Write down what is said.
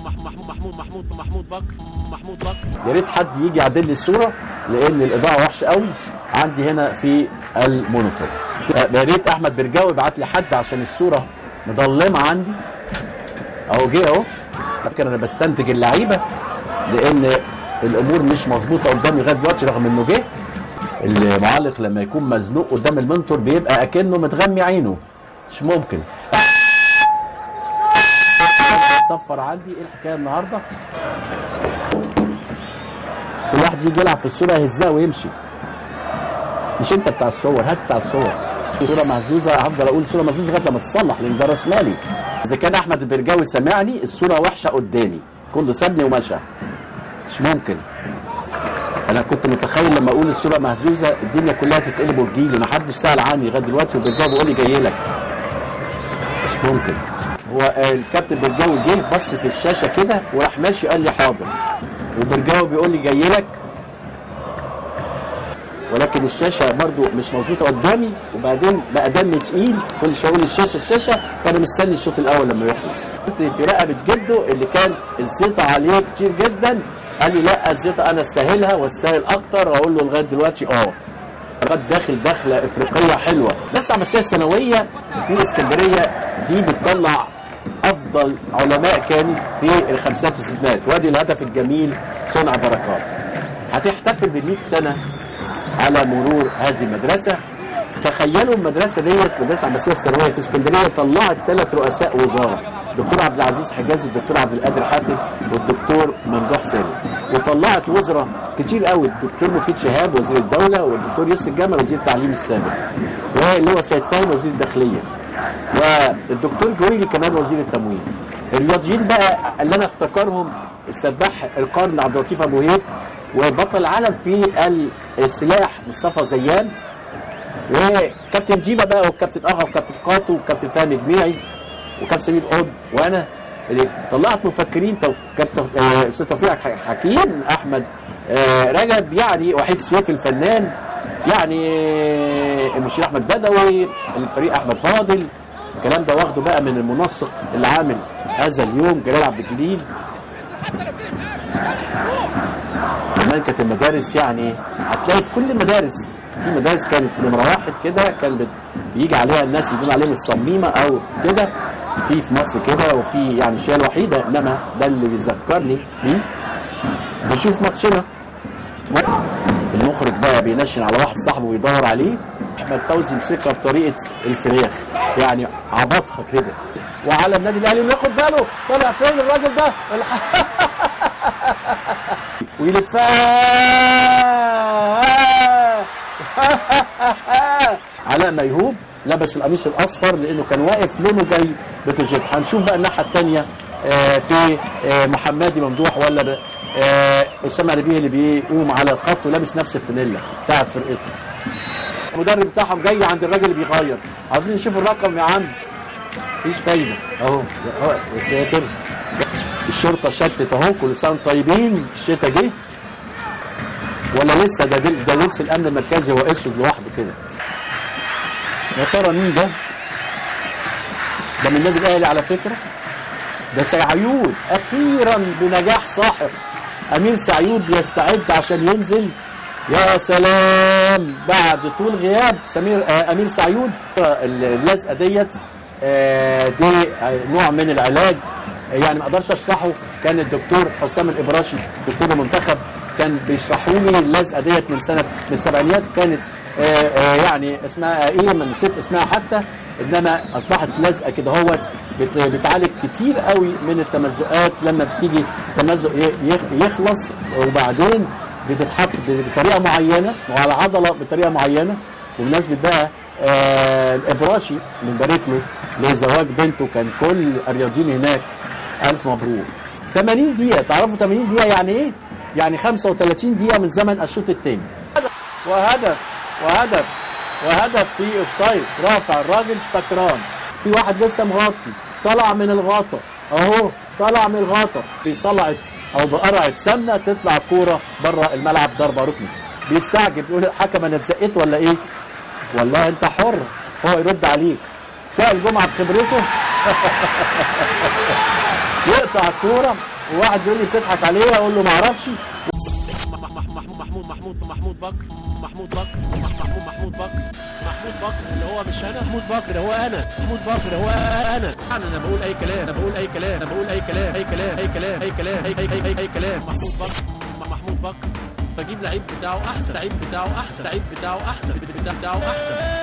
محمود محمود محمود بكر محمود بكر. يا ريت حد يجي يعدل لي الصورة لان الاضاءة وحشة قوي عندي هنا في ال monitor. يا ريت احمد برجاوي يبعت لي حد عشان الصورة مضلمه عندي. اهو جه اهو. على فكرة انا بستنتج اللعيبة لان الامور مش مظبوطة قدامي لغاية دلوقتي رغم انه جه. المعلق لما يكون مزنوق قدام ال monitor بيبقى اكنه متغمي عينه، مش ممكن. صفر عندي. ايه الحكاية النهارده؟ كل واحد يجي يلعب في الصورة يهزها ويمشي. مش انت بتاع الصور، هات بتاع الصور. صوره مهزوزة، هفضل اقول صوره مهزوزة لغاية لما تتصلح لان ده راس مالي. اذا كان احمد البرجاوي سامعني، الصورة وحشة قدامي، كله سابني ومشى. مش ممكن. انا كنت متخيل لما اقول الصورة مهزوزة الدنيا كلها تتقلب وتجيلي، ما حدش سال عني لغاية دلوقتي وبرجاوي بيقول لي جاي لك. مش ممكن. هو الكابتن برجاوي جه بص في الشاشة كده وراح ماشي قال لي حاضر، وبرجاوي بيقول لي جاي لك، ولكن الشاشة برضو مش مظبوطة قدامي، وبعدين بقى دمي تقيل كل شوية اقول الشاشة الشاشة، فانا مستني الشوط الاول لما يخلص. كنت في رقبة جده اللي كان الزيطة عليه كتير جدا، قال لي لا الزيطة انا استاهلها واستاهل اكتر، واقول له لغاية دلوقتي لغاية داخل دخله افريقية حلوة. بس عملية الثانوية في اسكندرية دي بتطلع افضل علماء كانوا في الخمسينات والستينات، وادي الهدف الجميل صنع بركات. هتحتفل ب 100 سنة على مرور هذه المدرسة. تخيلوا المدرسة ديت، مدرسه عباسيه الثانوية في اسكندرية، طلعت 3 رؤساء وزارة، الدكتور عبد العزيز حجازي، الدكتور عبد القادر حاتم، والدكتور ممدوح سالم، وطلعت وزراء كتير قوي، الدكتور مفيد شهاب وزير الدولة، والدكتور يوسف الجمل وزير التعليم السابق، واللي هو سيد فهمي وزير الداخلية، والدكتور جويلي كمان وزير التموين. الرياضيين بقى اللي انا افتكرهم السباح القرن عبد اللطيف ابو هيف، وبطل العالم في السلاح مصطفى زيان، وكابتن جيبه بقى، والكابتن اغا، والكابتن قاطو، والكابتن فهمي جميعي، وكابتن سمير قطب، وانا اللي طلعت مفكرين كابتن استاذ توفيق حكيم، احمد رجب، يعني وحيد سيوف الفنان، يعني المشير احمد بدوي، الفريق احمد فاضل. الكلام ده واخده بقى من المنسق اللي عامل هذا اليوم جلال عبد الجليل. زمان كانت المدارس يعني هتلاقي في كل المدارس، في مدارس كانت نمره 1 كده كان بيجي عليها الناس يقولوا عليهم الصميمه او كده، في مصر كده، وفي يعني مش هي الوحيدة، انما ده اللي بيذكرني بيه. بنشوف ماتشنا، المخرج بقى بينشن على واحد صاحبه ويدور عليه. احمد فوزي مسكها بطريقة الفراخ، يعني عبطها كده، وعلى النادي الاهلي انه ياخد باله، طلع فين الراجل ده ويلفها. علاء ميهوب لبس القميص الاصفر لانه كان واقف لونه جاي بتروجيت. هنشوف بقى الناحية الثانية في محمدي ممدوح ولا اسامة نبيه اللي بيقوم على الخط ولابس نفس الفانيلا بتاعت فرقته. المدرب بتاعهم جاي عند الراجل اللي بيغير، عاوزين نشوف الرقم يا عم، مفيش فايده اهو. يا ساتر، الشرطة شتت اهو، كل سنة طيبين، الشتا جه ولا لسه؟ ده لبس الامن المركزي، هو اسود لوحده كده. يا ترى مين ده؟ ده من النادي الاهلي على فكرة، ده سعيود. اخيرا بنجاح ساحق، امير سعيود بيستعد عشان ينزل. يا سلام، بعد طول غياب سمير امير سعيود. اللزقه ديت دي نوع من العلاج يعني ما اقدرش اشرحه، كان الدكتور حسام الابراشي دكتور المنتخب كان بيشرحوا لي اللزقه ديت من سنة من السبعينيات، كانت يعني اسمها ايه، ما نسيت اسمها حتى، انما اصبحت لزقه كده اهوت بتعالج كتير قوي من التمزقات. لما بتيجي التمزق يخلص وبعدين بتتحط بطريقة معينة وعلى عضلة بطريقة معينة. وبمناسبة بقى الابراشي بنبارك له لزواج بنته، كان كل الرياضيين هناك الف مبروك. 80 دقيقة، تعرفوا 80 دقيقة يعني ايه؟ يعني 35 دقيقة من زمن الشوط الثاني. وهدف وهدف وهدف في offside، رافع الراجل سكران، في واحد لسه مغطي، طلع من الغطا اهو، طلع من الغطا بصلعه او بقرعه سمنه، تطلع كورة بره الملعب ضربه ركني. بيستعجب يقول الحكم انا اتزقيت ولا ايه؟ والله انت حر، هو يرد عليك. تلاقي الجمعة بخبرته. يقطع الكورة، وواحد يقول لي بتضحك عليه، اقول له ما اعرفش. محمود محمود محمود بكر، محمود بكر، محمود محمود بكر، محمود بكر اللي هو مش انا، محمود بكر هو انا، محمود بكر هو انا. انا بقول اي كلام، انا بقول اي كلام، انا بقول اي كلام، اي كلام، اي كلام، اي كلام، اي اي اي اي كلام. محمود بكر، محمود بكر بجيب لعيب بتاعه احسن، لعيب بتاعه احسن، لعيب بتاعه احسن، بتاعه احسن.